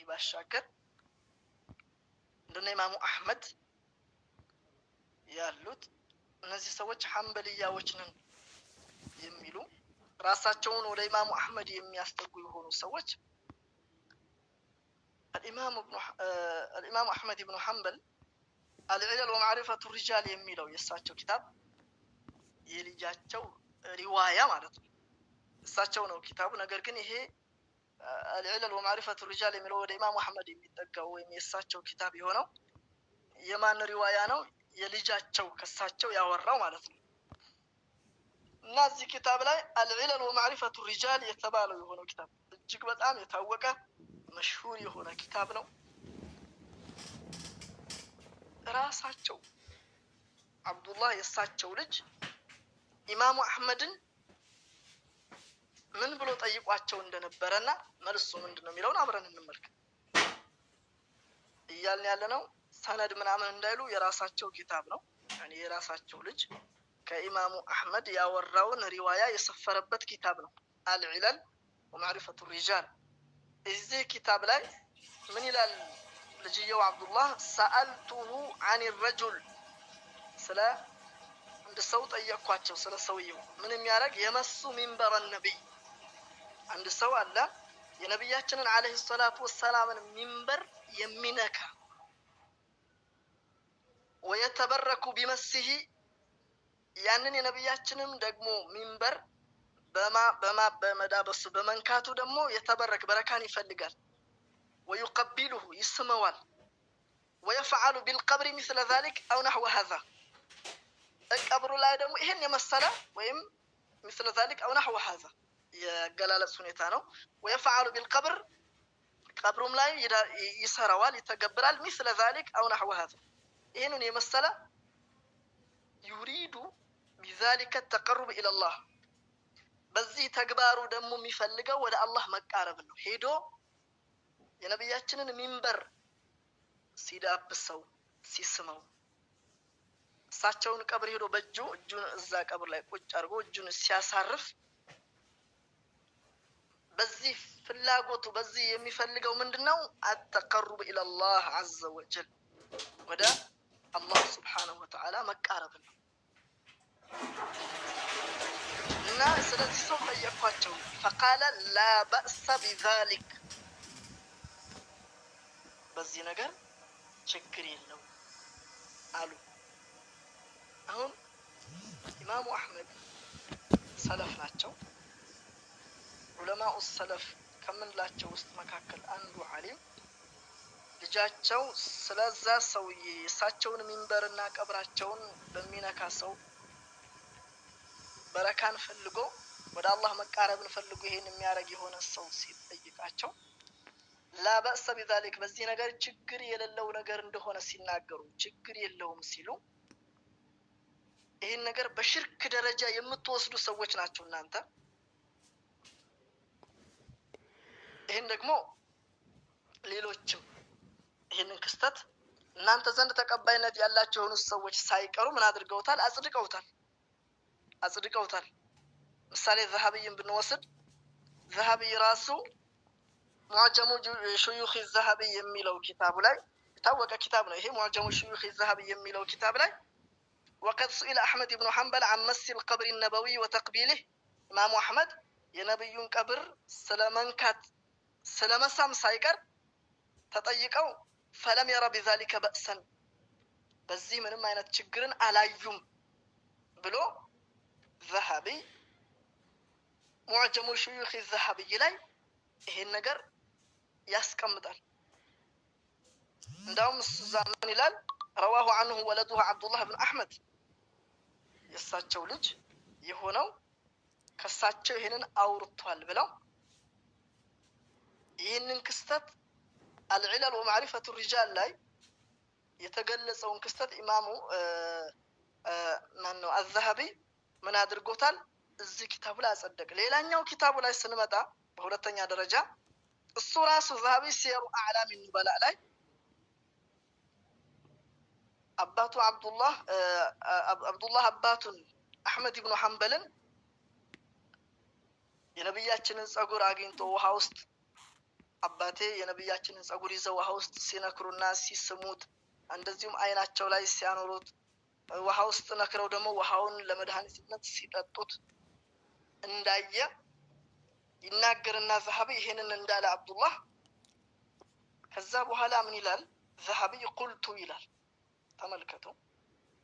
ባሻገር እንደነ ኢማሙ አሕመድ ያሉት እነዚህ ሰዎች ሐንበልያዎች ነን የሚሉ ራሳቸውን ወደ ኢማሙ አሕመድ የሚያስጠጉ የሆኑ ሰዎች አልኢማሙ አሕመድ ብኑ ሐንበል አልዒለል ወማዕሪፈቱ ሪጃል የሚለው የእሳቸው ኪታብ የልጃቸው ሪዋያ ማለት ነው። እሳቸው ነው ኪታቡ። ነገር ግን ይሄ አልዒለል ወማዕሪፈቱ ሪጃል የሚለው ወደ ኢማሙ አሕመድ የሚጠጋው ወይም የእሳቸው ኪታብ የሆነው የማን ሪዋያ ነው? የልጃቸው ከሳቸው ያወራው ማለት ነው። እና እዚህ ኪታብ ላይ አልዒለል ወማዕሪፈቱ ሪጃል የተባለው የሆነው ኪታብ እጅግ በጣም የታወቀ መሽሁር የሆነ ኪታብ ነው። ራሳቸው አብዱላህ የእሳቸው ልጅ ኢማሙ አሕመድን ምን ብሎ ጠይቋቸው እንደነበረና መልሱ ምንድን ነው የሚለውን አብረን እንመልከት። እያልን ያለ ነው ሰነድ ምናምን እንዳይሉ የራሳቸው ኪታብ ነው። ያኔ የራሳቸው ልጅ ከኢማሙ አሕመድ ያወራውን ሪዋያ የሰፈረበት ኪታብ ነው። አልዒለል ወማዕሪፈቱ ሪጃል። እዚህ ኪታብ ላይ ምን ይላል ልጅየው አብዱላህ? ሰአልቱሁ አን ረጁል፣ ስለ አንድ ሰው ጠየቅኳቸው። ስለ ሰውየው ምን የሚያደርግ የመሱ ሚንበረ ነቢይ፣ አንድ ሰው አለ የነቢያችንን ዓለይሂ ሰላቱ ወሰላምን ሚንበር የሚነካ፣ ወየተበረኩ ቢመስሂ፣ ያንን የነቢያችንም ደግሞ ሚንበር በማ በመዳበሱ በመንካቱ ደግሞ የተበረክ በረካን ይፈልጋል። ወዩቀቢሉሁ ይስመዋል። ወየፍዓሉ ቢልቀብሪ ሚስለ ዛሊክ አው ነሕወ ሀዛ፣ ቀብሩ ላይ ደግሞ ይህን የመሰለ ወይም ሚስለ ዛሊክ አው ነሕወ ሀዛ የገላለጽ ሁኔታ ነው። ወየፍዓሉ ቢልቀብር ቀብሩም ላይ ይሰራዋል፣ ይተገብራል። ሚስለ ዛሊክ አው ነሕወ ሀዛ ይህንን የመሰለ፣ ዩሪዱ ቢዛሊከ ተቀሩብ ኢለላህ፣ በዚህ ተግባሩ ደግሞ የሚፈልገው ወደ አላህ መቃረብ ነው። ሄዶ የነቢያችንን ሚንበር ሲዳብሰው ሲስመው፣ እሳቸውን ቀብር ሄዶ በእጁ እጁን እዛ ቀብር ላይ ቁጭ አድርጎ እጁን ሲያሳርፍ በዚህ ፍላጎቱ በዚህ የሚፈልገው ምንድን ነው? አተቀሩብ ኢለላህ ዐዘ ወጀል፣ ወደ አላህ ስብሓነሁ ወተዓላ መቃረብ ነው። እና ስለዚህ ሰው ጠየኳቸው። ፈቃለ ላ በእሰ ቢዛሊክ፣ በዚህ ነገር ችግር የለውም አሉ። አሁን ኢማሙ አሕመድ ሰለፍ ናቸው። ዑለማኡ ሰለፍ ከምንላቸው ውስጥ መካከል አንዱ ዓሊም ልጃቸው ስለዛ ሰውዬ የእሳቸውን ሚንበርና ቀብራቸውን በሚነካ ሰው በረካን ፈልጎ ወደ አላህ መቃረብን ፈልጎ ይሄን የሚያደርግ የሆነ ሰው ሲጠይቃቸው ላ በእሰ ቢዛሊክ በዚህ ነገር ችግር የሌለው ነገር እንደሆነ ሲናገሩ፣ ችግር የለውም ሲሉ፣ ይህን ነገር በሽርክ ደረጃ የምትወስዱ ሰዎች ናቸው እናንተ። ይህን ደግሞ ሌሎችም ይህንን ክስተት እናንተ ዘንድ ተቀባይነት ያላቸው የሆኑ ሰዎች ሳይቀሩ ምን አድርገውታል? አጽድቀውታል፣ አጽድቀውታል። ምሳሌ ዘሀብይን ብንወስድ ዘሀብይ ራሱ ሙዕጀሙ ሹዩኽ ዘሀብይ የሚለው ኪታቡ ላይ፣ የታወቀ ኪታብ ነው። ይሄ ሙዕጀሙ ሹዩኽ ዘሀብይ የሚለው ኪታብ ላይ ወቀድ ሱኢለ አሕመድ ብኑ ሐንበል አን መሲ ልቀብር ነበዊይ ወተቅቢልህ፣ ኢማሙ አሕመድ የነቢዩን ቀብር ስለመንካት ስለመሳም ሳይቀር ተጠይቀው ፈለም የረ ቢዛሊከ በእሰን፣ በዚህ ምንም አይነት ችግርን አላዩም ብሎ ዘሀቢይ ሙዕጀሙ ሹዩኽ ዘሀቢይ ላይ ይሄን ነገር ያስቀምጣል። እንዳውም እሱ እዛ ምን ይላል? ረዋሁ አንሁ ወለዱሁ ዓብዱላህ ብን አሕመድ፣ የእሳቸው ልጅ የሆነው ከሳቸው ይህንን አውርቷል ብለው ይህንን ክስተት አልዒለል ወማዕሪፈቱ ሪጃል ላይ የተገለጸውን ክስተት ኢማሙ ማነው አዘሀቢ ምን አድርጎታል? እዚህ ኪታቡ ላይ አጸደቀ። ሌላኛው ኪታቡ ላይ ስንመጣ በሁለተኛ ደረጃ እሱ ራሱ ዘሀቢ ሲየሩ አዕላሚ ኑበላ ላይ አባቱ አብዱላህ አባቱን አሕመድ ብኑ ሐንበልን የነቢያችንን ጸጉር አግኝቶ ውሃ ውስጥ አባቴ የነቢያችንን ጸጉር ይዘው ውሃ ውስጥ ሲነክሩና ሲስሙት፣ እንደዚሁም አይናቸው ላይ ሲያኖሩት፣ ውሃ ውስጥ ነክረው ደግሞ ውሃውን ለመድኃኒትነት ሲጠጡት እንዳየ ይናገርና ዘሀቢ ይሄንን እንዳለ አብዱላህ፣ ከዛ በኋላ ምን ይላል ዘሀቢ? قلت ይላል። ተመልከቱ፣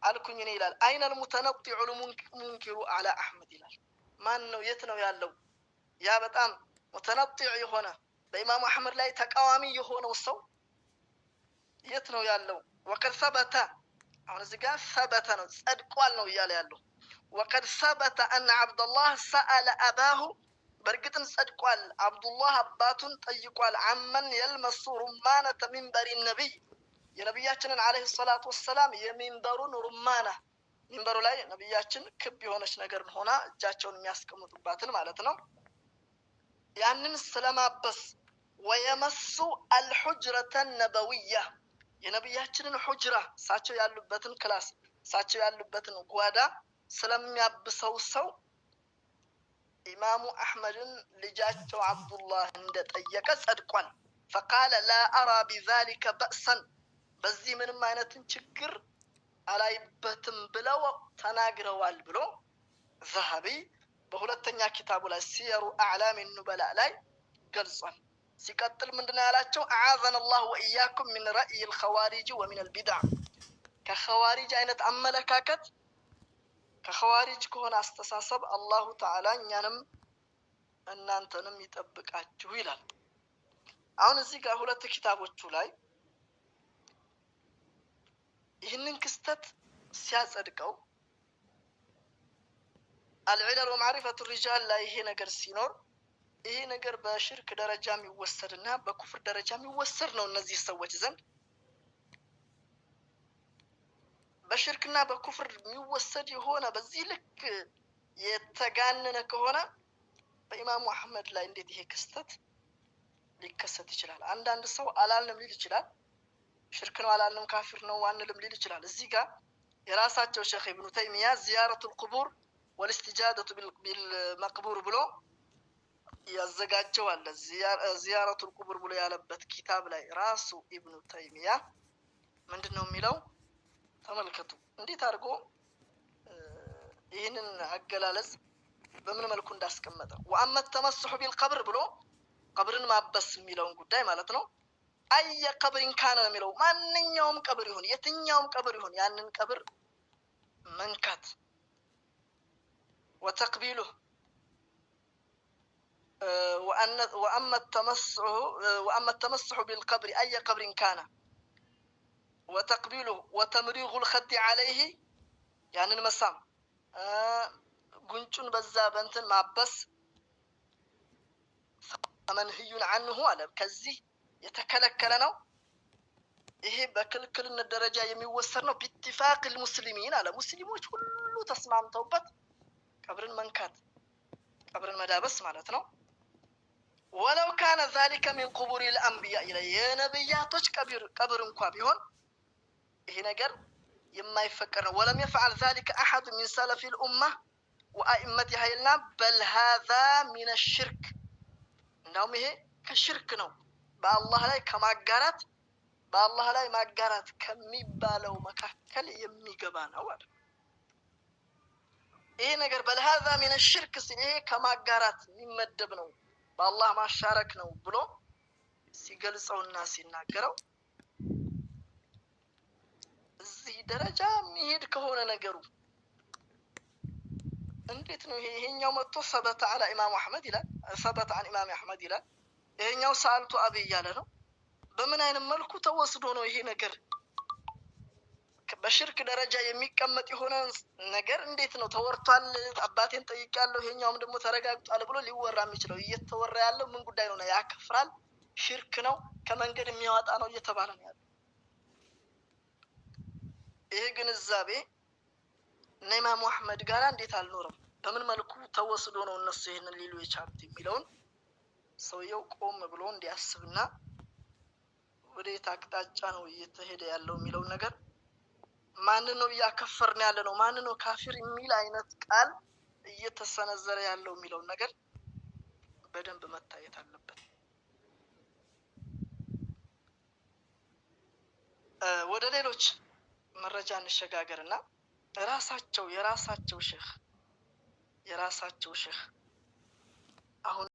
አልኩኝ እኔ ይላል። أين المتنطع المنكر على أحمد ይላል። ማን ነው? የት ነው ያለው ያ በጣም متنطع የሆነ፣ በኢማሙ አሕመድ ላይ ተቃዋሚ የሆነው ሰው የት ነው ያለው? وقد ثبت፣ አሁን እዚህ ጋር ثبت ነው፣ ጸድቋል ነው እያለ ያለው። وقد ثبت أن عبد الله سأل أباه፣ በእርግጥም ጸድቋል፣ አብዱላህ አባቱን ጠይቋል። عمن يلمس رمانة منبر النبي፣ የነቢያችንን عليه الصلاة والسلام የሚንበሩን رمانة፣ ሚንበሩ ላይ ነቢያችን ክብ የሆነች ነገር ሆና እጃቸውን የሚያስቀምጡባትን ማለት ነው። ያንን ስለማበስ፣ ويمس الحجرة النبوية፣ የነቢያችንን حجرة፣ እሳቸው ያሉበትን class፣ እሳቸው ያሉበትን ጓዳ ስለሚያብሰው ሰው ኢማሙ አሕመድን ልጃቸው አብዱላህ እንደጠየቀ ጸድቋል። فقال لا أرى بذلك بأسا፣ በዚህ ምንም አይነትን ችግር አላይበትም ብለው ተናግረዋል ብሎ ዘሀቢ በሁለተኛ ኪታቡ ላይ سير أعلام النبلاء ላይ ገልጿል። ሲቀጥል ምንድነው ያላቸው? أعاذنا الله وإياكم من رأي الخوارج ومن البدع፣ ከኸዋሪጅ አይነት አመለካከት፣ ከኸዋሪጅ ከሆነ አስተሳሰብ الله تعالى እኛንም እናንተንም ይጠብቃችሁ ይላል። አሁን እዚህ ጋር ሁለት ኪታቦቹ ላይ ይህንን ክስተት ሲያጸድቀው፣ العلل ومعرفة الرجال ላይ ይሄ ነገር ሲኖር፣ ይሄ ነገር በሽርክ ደረጃ የሚወሰድ እና በኩፍር ደረጃ የሚወሰድ ነው። እነዚህ ሰዎች ዘንድ በሽርክና በኩፍር የሚወሰድ የሆነ፣ በዚህ ልክ የተጋነነ ከሆነ በኢማሙ አሕመድ ላይ እንዴት ይሄ ክስተት ሊከሰት ይችላል? አንዳንድ ሰው አላልንም ሊል ይችላል። ሽርክ ነው አላልንም፣ ካፊር ነው አንልም ሊል ይችላል። እዚህ ጋር የራሳቸው ሼክ ኢብኑ ተይሚያ زيارة القبور والاستجادة بالمقبور ብሎ ያዘጋጀው አለ። زيارة القبور ብሎ ያለበት ኪታብ ላይ ራሱ ኢብኑ ተይሚያ ምንድን ነው የሚለው? ተመልከቱ፣ እንዴት አድርጎ ይህንን አገላለጽ በምን መልኩ እንዳስቀመጠ። وأما التمسح بالقبر ብሎ ቀብርን ማበስ የሚለውን ጉዳይ ማለት ነው። أي قبر كان ነው የሚለው። ማንኛውም ቀብር ይሁን፣ የትኛውም ቀብር ይሁን፣ ያንን ቀብር መንካት፣ وتقبيله፣ وأما التمسح بالقبر أي قبر كان وتقبيله وتمريغ الخد عليه፣ ያንን መሳም፣ ጉንጩን በዛ በንትን ማበስ፣ منهي عنه አለ። ከዚህ የተከለከለ ነው። ይሄ በክልክልነት ደረጃ የሚወሰድ ነው። باتفاق المسلمين አለ። ሙስሊሞች ሁሉ ተስማምተውበት ቀብርን መንካት፣ ቀብርን መዳበስ ማለት ነው። ولو كان ذلك من قبور الأنبياء ይላል። የነብያቶች ቀብር እንኳ ቢሆን ይሄ ነገር የማይፈቀድ ነው። ولم يفعل ذلك أحد من سلف الأمة وأئمتها ይልና بل هذا من الشرك፣ እንዳውም ይሄ ከሽርክ ነው፣ በአላህ ላይ ከማጋራት፣ በአላህ ላይ ማጋራት ከሚባለው መካከል የሚገባ ነው አለ። ይሄ ነገር بل هذا من الشرك ሲል ይሄ ከማጋራት የሚመደብ ነው፣ በአላህ ማሻረክ ነው ብሎ ሲገልጸውና ሲናገረው፣ እዚህ ደረጃ የሚሄድ ከሆነ ነገሩ እንዴት ነው? ይሄ ይሄኛው መጥቶ ثبت على إمام أحمد ይላል፣ ثبت عن إمام أحمد ይላል። ይሄኛው سألت أبي እያለ ነው። በምን አይነት መልኩ ተወስዶ ነው ይሄ ነገር በሽርክ ደረጃ የሚቀመጥ የሆነ ነገር እንዴት ነው ተወርቷል፣ አባቴን ጠይቄያለሁ፣ ይሄኛውም ደግሞ ተረጋግጧል ብሎ ሊወራ የሚችለው? እየተወራ ያለው ምን ጉዳይ ነው? ያከፍራል፣ ሽርክ ነው፣ ከመንገድ የሚያወጣ ነው እየተባለ ነው ያለው። ይሄ ግንዛቤ እነ ኢማሙ አሕመድ ጋር እንዴት አልኖረም? በምን መልኩ ተወስዶ ነው እነሱ ይህንን ሊሉ የቻሉት የሚለውን ሰውየው ቆም ብሎ እንዲያስብና ወደ የት አቅጣጫ ነው እየተሄደ ያለው የሚለውን ነገር፣ ማንን ነው እያከፈርን ያለ ነው፣ ማንን ነው ካፊር የሚል አይነት ቃል እየተሰነዘረ ያለው የሚለውን ነገር በደንብ መታየት አለበት። ወደ ሌሎች መረጃ እንሸጋገርና ራሳቸው የራሳቸው ሼህ አሁን